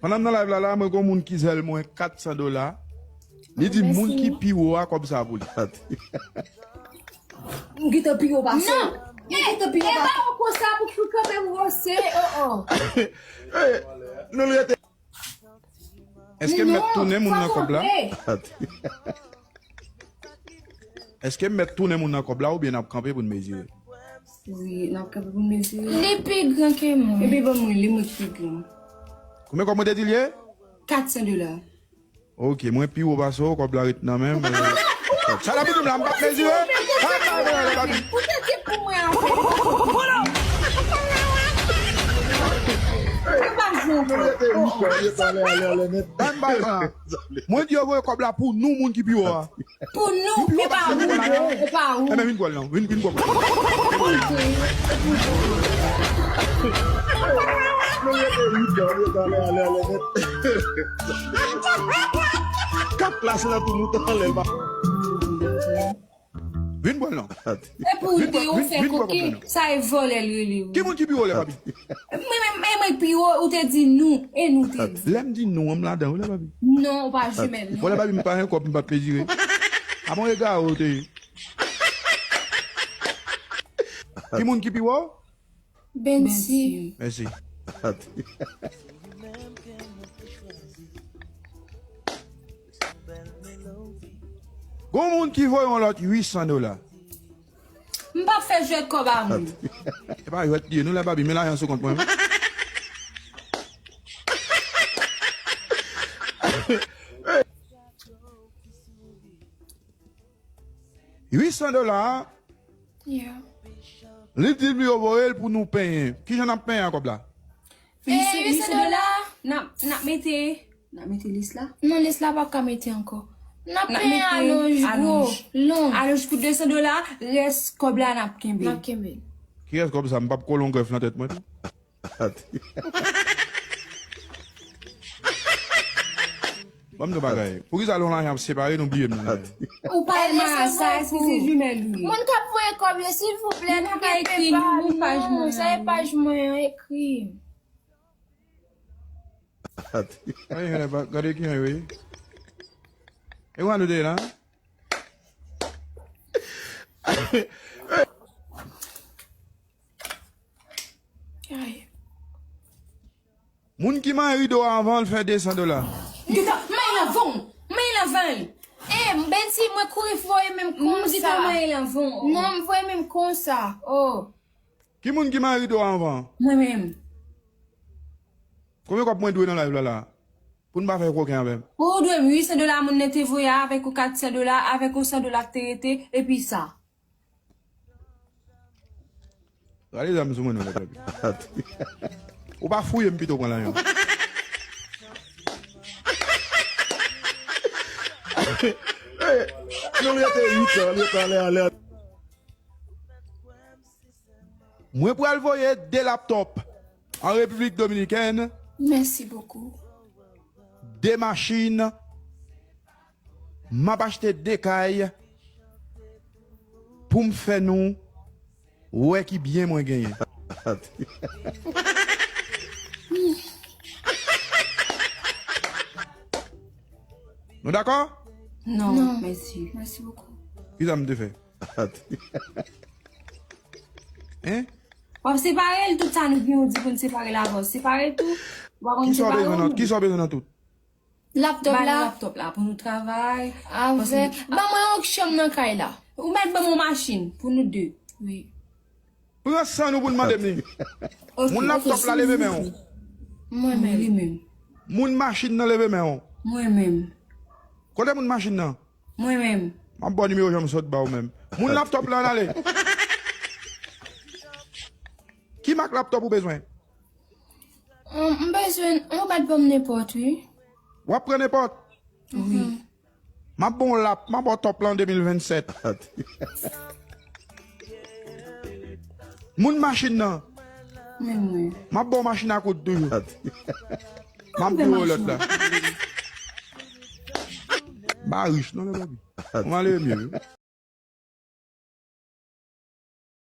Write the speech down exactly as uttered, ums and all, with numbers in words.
Pandan m nan live la, la, mwen gon moun ki zèl mwen kat san dola. Li di moun ki pi wo a kòb sa pou li. M gentan pi wo pase w. Non. M gentan pi wo pase w. E ba w konsa pou ki kanpe pou wose. Oh, oh. Nou rete. Èske m mèt tounen moun nan kòb la? Èske m mèt tounen moun nan kòb la oubyen n ap kanpe pou n mezire? Wi, n ap kanpe pou n mezire. Li pi gran ke mwen. Epi ban mwen, li mwen ki pi gran. Konbyen kòb mwen te di l ye? Kat san dola. Ok, mwen pi wo pase w, kòb la ret nan men m. Sa la pou di m la, m p ap mezire. Ou te di pou mwen anfè. Ou pa jwe ankò. Ban m bay tan. Mwen di yo voye kòb la pou nou, moun ki pi wo a. Pou nou, e pa ou, e pa ou. Enben, vin pran l non, vin, vin pran l. Kat la se nan tou mouton anlè ba. Vin pran l non. E pou ou te ou fè koken, sa e vòlè l rele ou. Ki moun ki pi wo lè papi? Mwen menm, e mwen pi wo, ou te di nou, e nou te di. Lè m di nou an, m ladan wi lè papi. Non, ou pa jimèl non. Bon lè papi, m pa gen kòb, m p ap mezire. A bon egare ou te ye. Ki moun ki pi wo? Bensi. Mèsi. Gon moun ki voye yon lòt uit san dola. M p ap fè jwèt kòb a moun. E pa jwèt li ye non lè papi, men lajan sou kont mwen. Uit san dola. Yeah. Li di m yo voye l pou nou penyen. Kijan n ap penyen a kòb la? E uit san dola, n ap, n ap mete, n ap mete lis la? Non, lis la p ap ka mete ankò. N ap penyen alonj gwo, long. Alonj pou de san dola, rès kòb la n ap kenbe. N ap kenbe. Ki rès kòb sa? M p ap kole yon grèf nan tèt mwen tou. Ban m di w bagay. Poukisa lè yon lajan ap separe, nou bliye m nan? Ou pa al nan sa, èske se jimèl ou ye? Moun k ap voye kòb yo, silvouplè, nou ka ekri nou, nou paj mwen. Sa e paj mwen an, ekri. Gade ki jan yo ye. E w a nou de la? Ay. Moun ki manyen rido a anvan l fè de san dola. Gita, manyen l anvan w. Manyen l anvan l. E, Bensi, mwen kouri voye menm konsa. Gita, manyen l anvan w. Non, m voye menm konsa. Oh. Ki moun ki manyen rido a anvan? Mwen menm. Konbyen kòb mwen dwe nan live la la? Pou n pa fè koken avè m. Ou dwe m uit san dola moun nan te voye a, avèk ou kat san dola, avèk ou san dola k te rete, epi sa. Rale zam sou mwen non lè papi. Ou pa fouye m pito pran lajan. Non, li rete uit an, li rete anlè, anlè. Mwen pral voye de laptop an Repiblik Dominikèn. Merci beaucoup. De machin. M ap achte de kay pou m fè nou wè ki byen mwen genyen. Nou dakò? Non, mèsi. Mèsi bokou. Kisa m te fè? Hein? W ap separe l, tout sa nou gen, ou di pou n separe l avè w. Separe l tou, w pa konn separe w menm. Kisa w bezwen nan tout? Laptop la. Ba nou laptop la pou nou travay. Avèk, ban mwen yon chanm nan kay la. Ou mèt ban mwen yon machin pou nou de. Wi. Pran san nou pou n mande m li. Ok. Moun laptop la, leve men w. Mwen menm. Li menm. Moun machin nan, leve men w. Mwen menm. Kote moun machin nan? Mwen menm. M ap ba w nimewo jan m sot ba w menm. Moun laptop la, ale. Ki mak laptop ou bezwen? Hum, m bezwen, ou mèt ban m nenpòt, wi. W ap pran nenpòt? Wi. M ap ba w lap, m ap ba w top la an de mil vennsèt. Moun machin nan. Men mwen. M ap ba w machin a koud toujou. M ap di w lòt la. M pa rich non, lè papi. Ou male mye, wi.